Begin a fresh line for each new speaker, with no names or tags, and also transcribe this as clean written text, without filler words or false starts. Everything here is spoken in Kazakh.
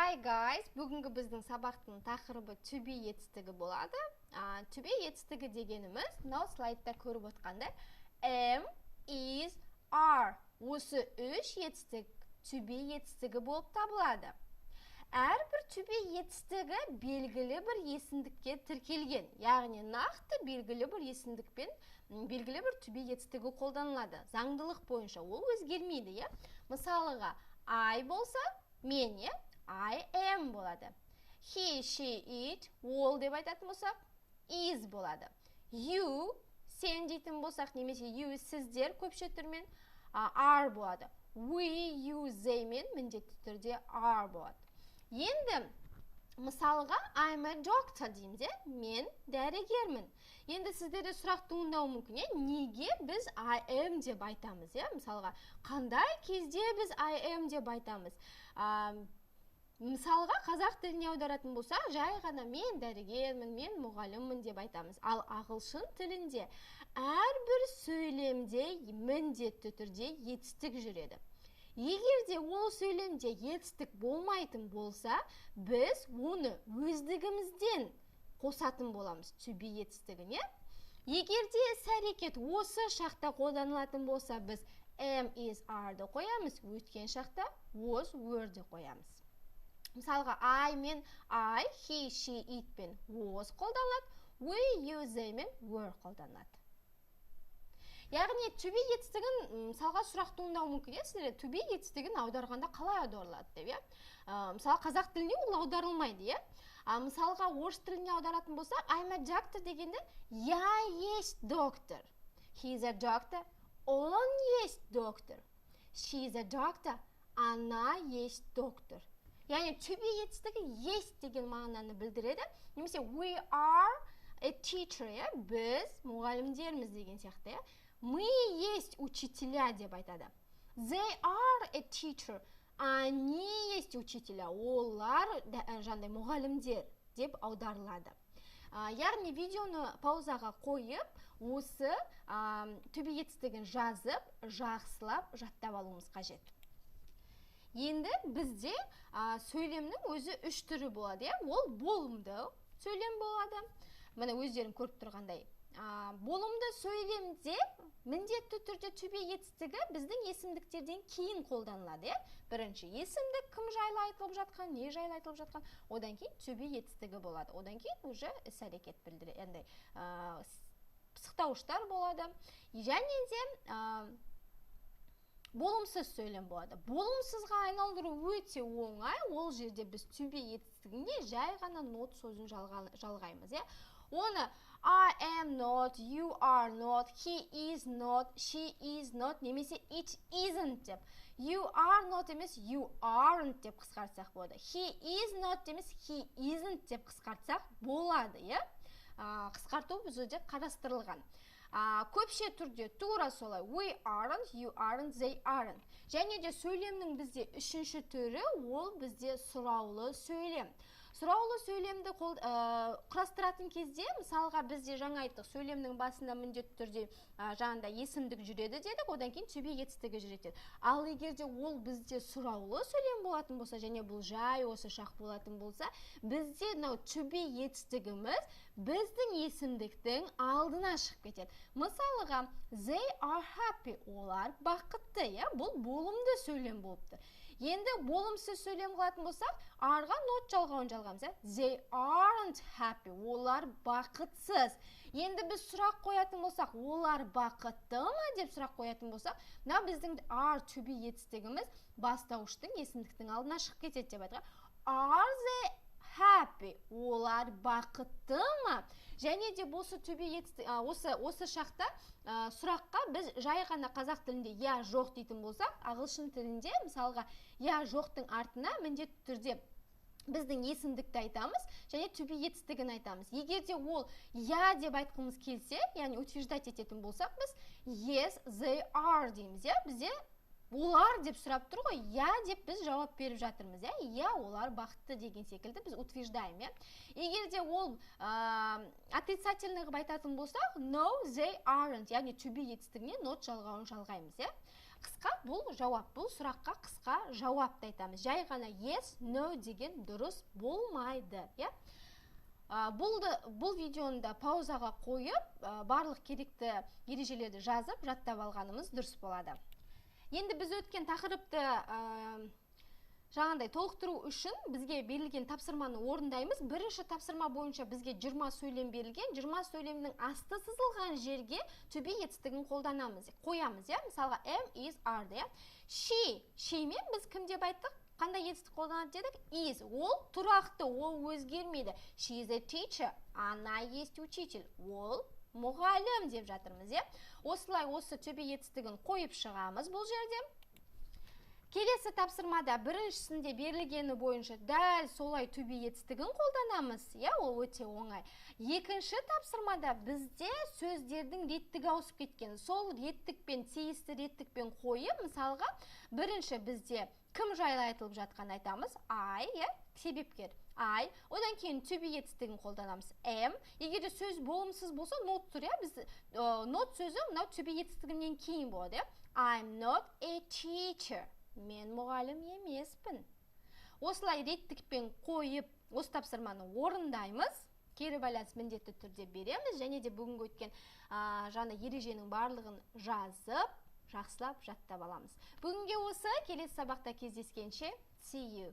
Hi guys, бүгінгі біздің сабақтың тақырыбы to be етістігі болады. To be етістігі дегеніміз, мынау слайдта көріп отқандай, am, is, are. Осы үш етістік to be етістігі болып табылады. Әрбір to be етістігі белгілі бір есімдікке тіркелген, яғни нақты белгілі бір есімдікпен белгілі бір to be етістігі қолданылады. Заңдылық бойынша ол өзгермейді, иә? Мысалыға, I болса, мен, иә? I am болады. He, she, it, ол деп айтатын болсақ, is болады. You, сен дейтін болсақ, немесе you, сіздер көпше түрмен, are болады. We, you, they мен міндетті түрде are болады. Енді мысалға I'm a doctor дейміз, иә? Мен дәрігермін. Енді сіздерде сұрақ туындауы мүмкін, иә? Неге біз I am деп айтамыз, иә? Мысалға, қандай кезде біз I am деп айтамыз? Мысалға, қазақ тіліне аударатын болсақ, жай ғана мен дәрігермін, мен мұғаліммін деп айтамыз. Ал ағылшын тілінде әрбір сөйлемде міндетті түрде етістік жүреді. Егер де ол сөйлемде етістік болмайтын болса, біз оны өздігімізден қосатын боламыз to be етістігіне. Егер де іс-әрекет осы шақта қолданылатын болса, біз am, is, are-ды қоямыз, өткен шақта was, were-ді қоямыз. Мысалға, I мен I, he, she, it пен was қолданылады, we, you, they мен were қолданылады. Яғни to be етістігін, мысалға, сұрақ туындауы мүмкін, иә, сіздерде to be етістігін аударғанда қалай аударылады деп, иә? Мысалы, қазақ тіліне ол аударылмайды, иә? Мысалға, орыс тіліне аударатын болсақ, I'm a doctor дегенде я есть доктор. He is a doctor, он есть доктор. She is a doctor, она есть доктор. Яғни to be етістігі есть деген мағынаны білдіреді. Немесе we are a teacher, иә, біз мұғалімдерміз деген сияқты, иә. Мы есть учителя деп айтады. They are a teacher. Они есть учителя. Олар жаңағыдай мұғалімдер деп аударылады. Яғни видеоны паузаға қойып, осы to be етістігін жазып, жақсылап жаттап алуымыз қажет. Енді бізде сөйлемнің өзі үш түрі болады, иә? Ол болымды сөйлем болады. Міне, өздерің көріп тұрғандай. Болымды сөйлемде міндетті түрде to be етістігі біздің есімдіктерден кейін қолданылады, иә? Бірінші есімдік, кім жайлы айтылып жатқан, не жайлы айтылып жатқан, одан кейін to be етістігі болады. Одан кейін уже іс-әрекет білдіре, яғни пысықтауыштар болады. Және де болымсыз сөйлем болады. Болымсызға айналдыру өте оңай. Ол жерде біз to be етістігіне жай ғана not сөзін жалғаймыз, иә? Оны I am not, you are not, he is not, she is not немесе it isn't деп. You are not емес, you aren't деп қысқартсақ болады. He is not емес, he isn't деп қысқартсақ болады, иә? Қысқарту бұл жерде қарастырылған. Көпше түрде тура солай we aren't, you aren't, they aren't. Және де сөйлемнің бізде үшінші түрі, ол бізде сұраулы сөйлем. Сұраулы сөйлемді құрастыратын кезде, мысалға, бізде жаңа айттық, сөйлемнің басында міндетті түрде жаңағыдай есімдік жүреді дедік, одан кейін to be етістігі жүреді дедік. Ал егер де ол бізде сұраулы сөйлем болатын болса, және бұл жай осы шақ болатын болса, бізде мынау to be етістігіміз біздің есімдіктің алдына шығып кетеді. Мысалға, they are happy, олар бақытты, иә, бұл болымды сөйлем болыпты. Енді болымсыз сөйлем қылатын болсақ, are-ға not жалғауын жалғаймыз, иә? They aren't happy, олар бақытсыз. Енді біз сұрақ қоятын болсақ, олар бақытты ма деп сұрақ қоятын болсақ, мына біздің are to be етістігіміз бастауыштың, есімдіктің алдына шығып кетеді деп айтқан. Are they happy? Олар бақытты ма? Және де осы to be етістік, осы шақта, сұраққа біз жай ғана қазақ тілінде я, жоқ дейтін болсақ, ағылшын тілінде мысалға я, жоқтың артына міндетті түрде біздің есімдікті айтамыз және to be етістігін айтамыз. Егер де ол я деп айтқымыз келсе, яғни утверждать ететін болсақ, біз yes, they are дейміз, иә? Бізде олар деп сұрап тұр ғой, я деп біз жауап беріп жатырмыз, иә? Иә, олар бақытты деген секілді біз утверждаем, иә? Егер де ол отрицательный қылып айтатын болсақ, no, they aren't, яғни to be етістігіне not жалғауын жалғаймыз, иә? Қысқа бұл жауап, бұл сұраққа қысқа жауапты айтамыз. Жай ғана yes, no деген дұрыс болмайды, иә? Бұл видеоны да паузаға қойып, барлық керекті ережелерді жазып, жаттап алғанымыз дұрыс болады. Енді біз өткен тақырыпты жаңағындай толықтыру үшін бізге берілген тапсырманы орындаймыз. Бірінші тапсырма бойынша бізге 20 сөйлем берілген. 20 сөйлемнің асты сызылған жерге to be етістігін қолданамыз, қоямыз, иә? Мысалға, am, is, are, иә? She, she-мен біз кім деп айттық? Қандай етістік қолданады дедік? Is. Ол тұрақты, ол өзгермейді. She is a teacher. Она есть учитель. Ол мұғалім деп жатырмыз, иә? Осылай осы to be етістігін қойып шығамыз бұл жерде. Келесі тапсырмада біріншісінде берілгені бойынша дәл солай to be етістігін қолданамыз, иә, ол өте оңай. Екінші тапсырмада бізде сөздердің реттігі ауысып кеткен. Сол реттікпен, тиісті реттікпен қойып, мысалға, бірінші бізде кім жайлы айтылып жатқан айтамыз, I, иә, себепкер I, одан кейін to be етістігін қолданамыз, am. Егер де сөз болымсыз болса, not тұр, иә, біз not сөзі мынау to be етістігінен кейін болады, иә. I'm not a teacher. Мен мұғалім емеспін. Осылай реттікпен қойып, осы тапсырманы орындаймыз. Кері байланыс міндетті түрде береміз. Және де бүгінгі өткен жаңа ереженің барлығын жазып, жақсылап жаттап аламыз. Бүгінге осы, келесі сабақта кездескенше, see you.